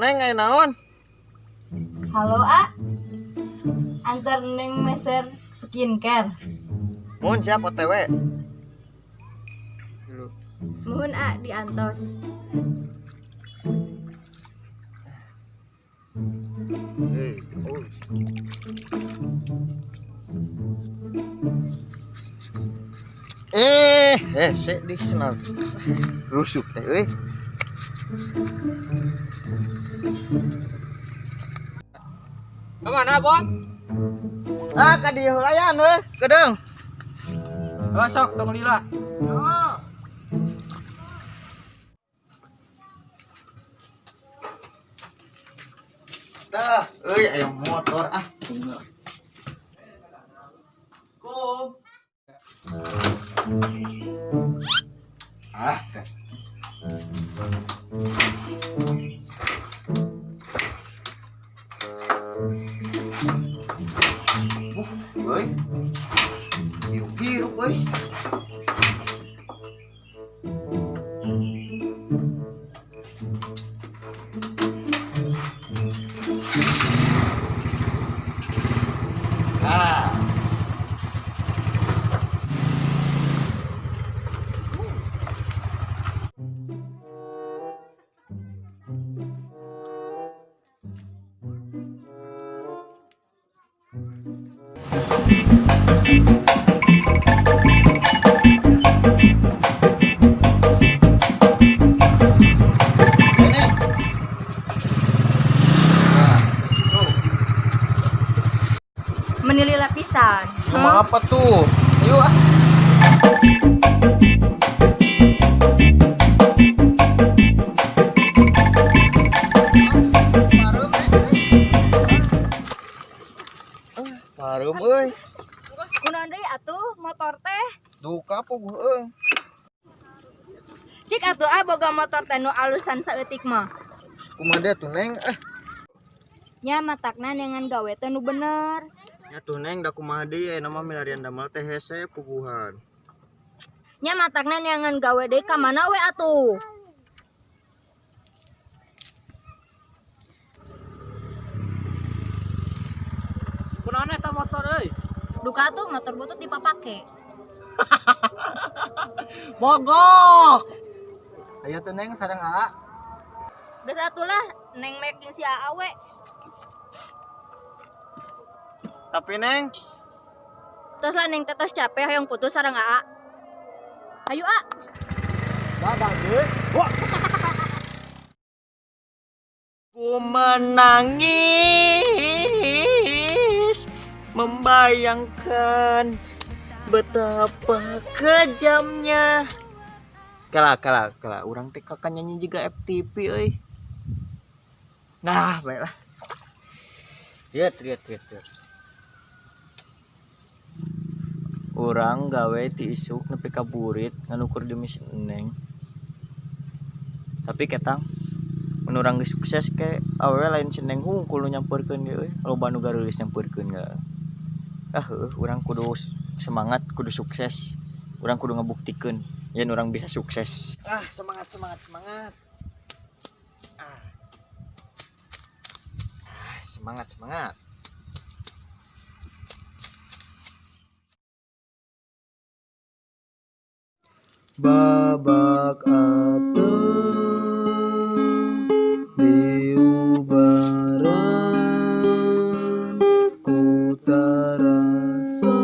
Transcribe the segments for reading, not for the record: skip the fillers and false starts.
Neng, aya naon? Halo, A. Antar Neng meser skincare. Mun siap OTW. Muhun A diantos. Eh, oh. Eh, eh, sik di senal. Rusuk teh euy. Kemana, Bon? Ah, ka dieu heulayan euy, kedeung. Oh, sok tong lila. Oh. Tah, euy aya motor ah. Kom. Ah, teh. Euy. Hirup-hirup euy. Ah. Ini. Nah, tuh. Meni lila pisan. Sama apa tuh? Ayo ah. Pareum euy. Kunaon deui atuh motor teh? Duka puguh euy. Cik atuh ah boga motor teh nu alusan saeutik mah. Kumaha deui tuh Neng? Eh, Nya matakna neangan gawe teh nu bener. nya tuh Neng da kumaha deui aya mah milarian damel teh hese puguhan. Nya matakna neangan gawe deui ka mana we atuh? Kunaon eta motor euy? Duka tuh motor butut dipapake. Mogok. Ayo tuh Neng sareng Aa. Geus atulah Neng making si Aa we. Tapi Neng, Tos lah Neng teh tos capek hoyong putus sareng Aa. Ayo A. Dadah, deui. Wah. Ku menangis membayangkan betapa kejamnya. Kalah kalah kalah urang teh kakak nyanyi juga FTP euy. Nah, baiklah. Lihat lihat lihat lihat. Urang gawe ti isuk nepi ka burit ngan ukur demi si Neng. Tapi ketang mun urang geus sukses ke awewe lain si Neng hungkul nu nyamperkeun ge euy. Loba nu gareulis nyamperkeun ga. Ah heueuh urang kudu semangat, kudu sukses. Urang kudu ngabuktikeun yen urang bisa sukses. Ah, semangat semangat semangat. Ah. Ah, semangat semangat. Babak atuh diubaran ku tarasa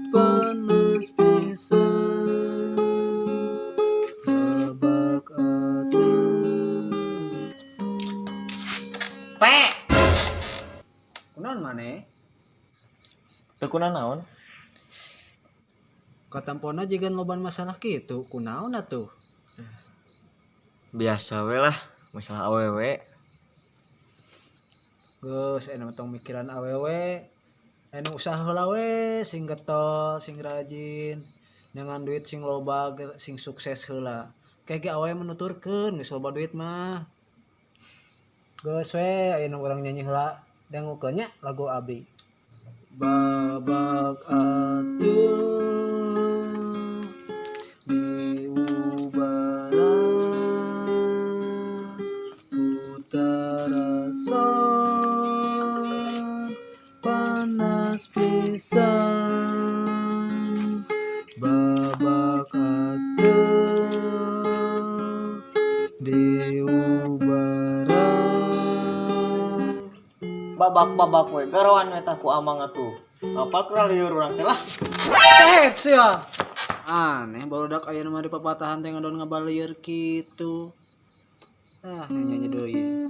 panas pisan babak atuh. Pe. Kunaon maneh? Teu kunaon? Katampona jigan loban masalah kitu, kunaon atuh? Biasa we lah, masalah awewe. Geus aya mah tong mikiran awewe. Anu usaha heula we, sing getol, sing rajin, dengan duit sing loba, sing sukses heula. Kayak ge awewe menuturkeun geus loba duit mah. Geus we aya nu urang nyanyi heula, dangukeun nya lagu abi. Babak atuh diubaran Pisan babak atuh diubaran. Babak-babak we garoan we tah ku amang atuh. Apal kurang lieur urang teh lah. Tet sia. Aneh barudak aya nu mah di papatahan teh ngadon ngabalieur kitu. Ah, nyanyi deui.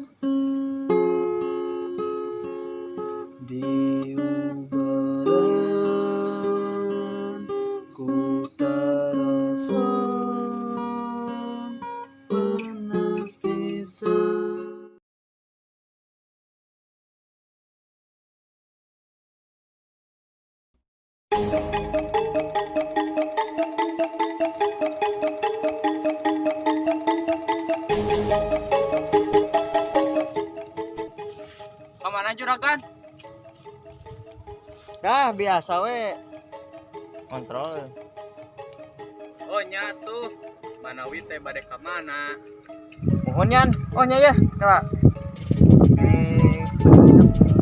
Diubaran ku tarasa panas pisan. Kemana juragan? Dah biasa we. Kontrol. Oh nya tuh. Manawi teh bade ka mana? Mohon yan. Oh nya ya. Coba. Eh,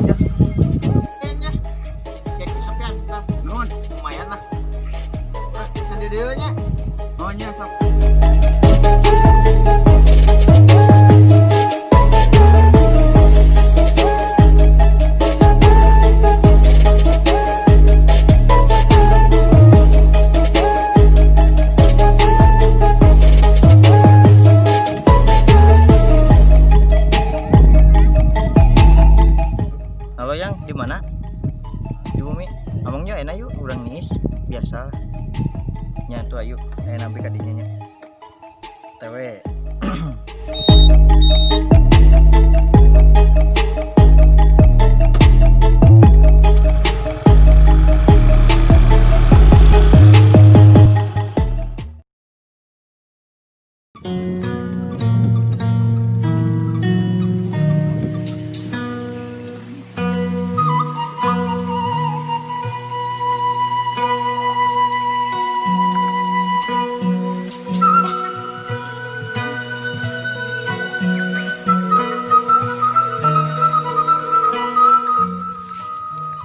ya. Ya. Cek kesepian. Nah, Nuhun. lumayan lah. Nah, kan di dieu nya. Oh nya sok. Halo yang di mana? Di bumi. Amangnya enak yuk, urang niis biasa. Nyatu ayo, enak nabi kadinya nya. TW.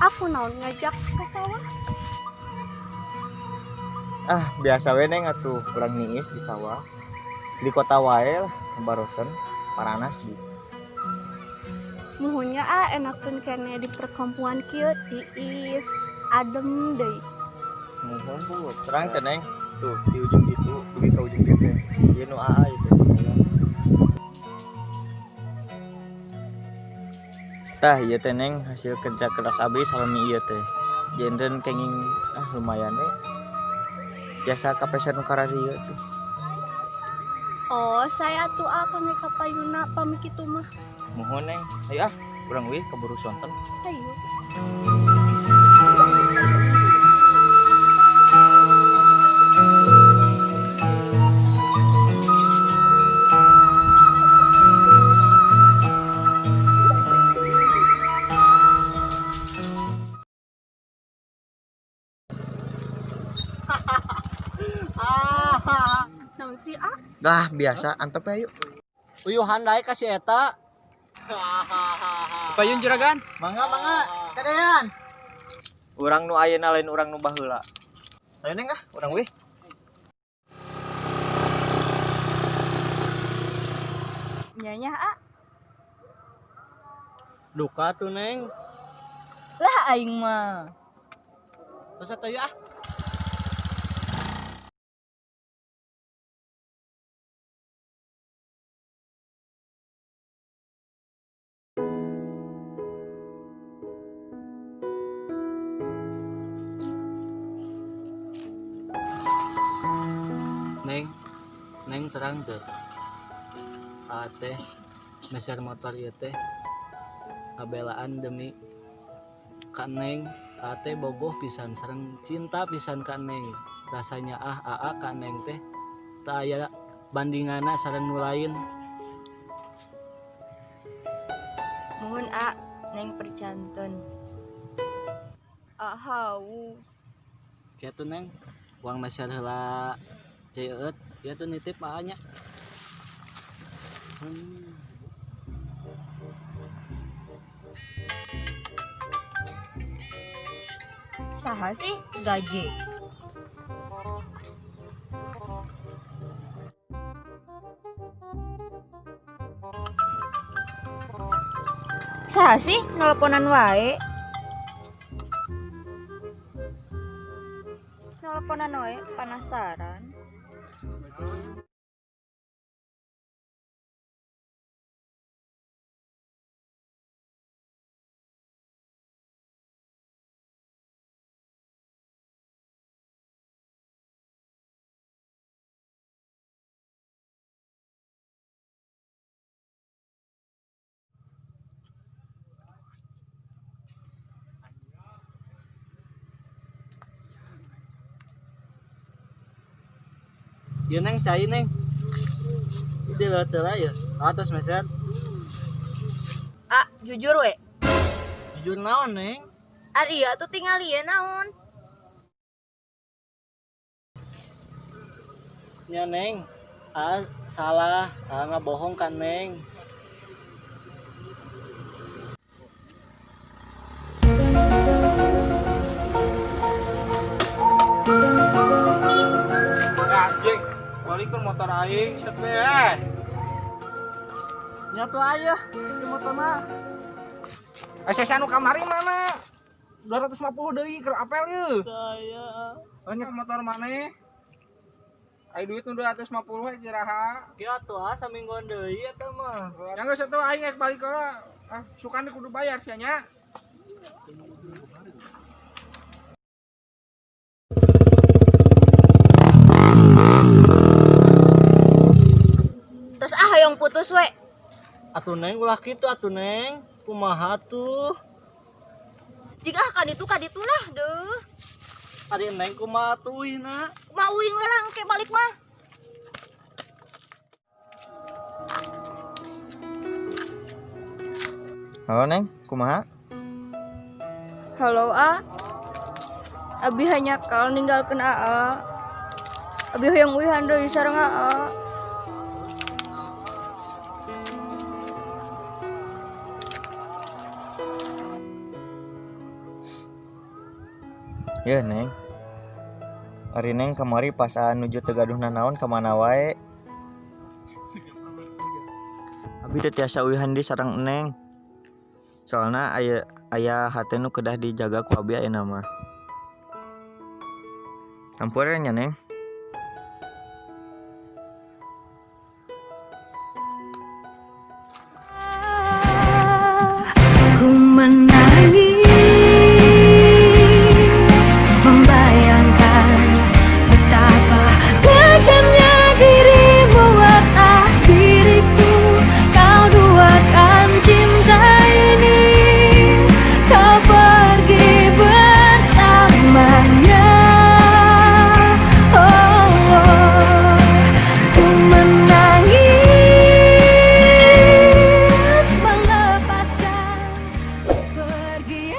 Aku naon ngajak ke sawah? Ah, biasa we neng atuh urang niis di sawah. Di kota wae lah, barosen, paranas di. Muhunnya ah enakeun kene di perkampungan kieu tiis, adem deui. Muhun bu, terang teh neng. Tuh di ujung gitu, dugi ka ujung dieu teh. Ieu nu aa ieu teh sebenarnya. Tah ieu teh neng hasil kerja keras abdi salami ieu teh. Jenden kenging ah lumayan we. Jasa kapeser nu kararieu tuh. Oh, saya tuh ah kangge ka payuna pami kitu mah. Muhun neng. Ayo ah, urang wih keburu sonten. Ayo. Naon sih ah? Dah biasa antep ayo. Uyuhan daek ka si eta. Payun juragan. Mangga mangga, kadean. Urang nu ayeuna lain urang nu baheula. Ayo neng ah, urang wih. Nyanya ah. Duka tuh neng. Lah aing mah. Terus atuh ah. Neng, neng terang teu. Aa teh meser motor ieu teh ngabelaan demi ka neng. Aa teh bogoh pisan sareng cinta pisan ka neng. Rasanya ah aa ka neng teh teu aya bandinganna sareng nu lain. Muhun a neng percanten. A haus. Kieu neng, uang meser heula cai eueut, ieu tuh nitip aa nya. Saha sih gaji? Saha sih nelponan wae? Nelponan wae penasaran. Ya Neng, cai Neng. Ini lewat lah ya. Atas meser. Ah, jujur we. Jujur naon Neng? Ari ya tuh tinggal ieu naon? Ya Neng. Ah, salah. Ah, nggak bohong kan Neng. Anjing, balikin motor aing sepe. Nyatu aja di motor mah. Eh, anu kamari mana? 250 deui keur apel yeuh. Saya. Banyak motor maneh. Ai duit nu 250 we jiraha. Kieu atuh ah samingguan deui eta mah. Yang geus atuh aing rek balik heula. Ah, sukane kudu bayar sia nya. Terus ah hoyong putus we. Atuh Neng ulah kitu atuh Neng. Kumaha tuh? Jika ah kaditu kaditu lah deuh. Ari Neng kumaha tuh na? Kumaha uing we lah engke balik mah. Halo Neng, kumaha? Halo A. Abi hanya kalau ninggalkeun AA. Abi hoyong uihan deui sareng AA. Ya Neng. Ari Neng kamari pas aa nuju teu gaduh nanaon ka mana wae? Abi teu tiasa uihan deui sareng Neng. Soalna aya aya hate nu kedah dijaga ku abi ayeuna mah. Hampura nya Neng.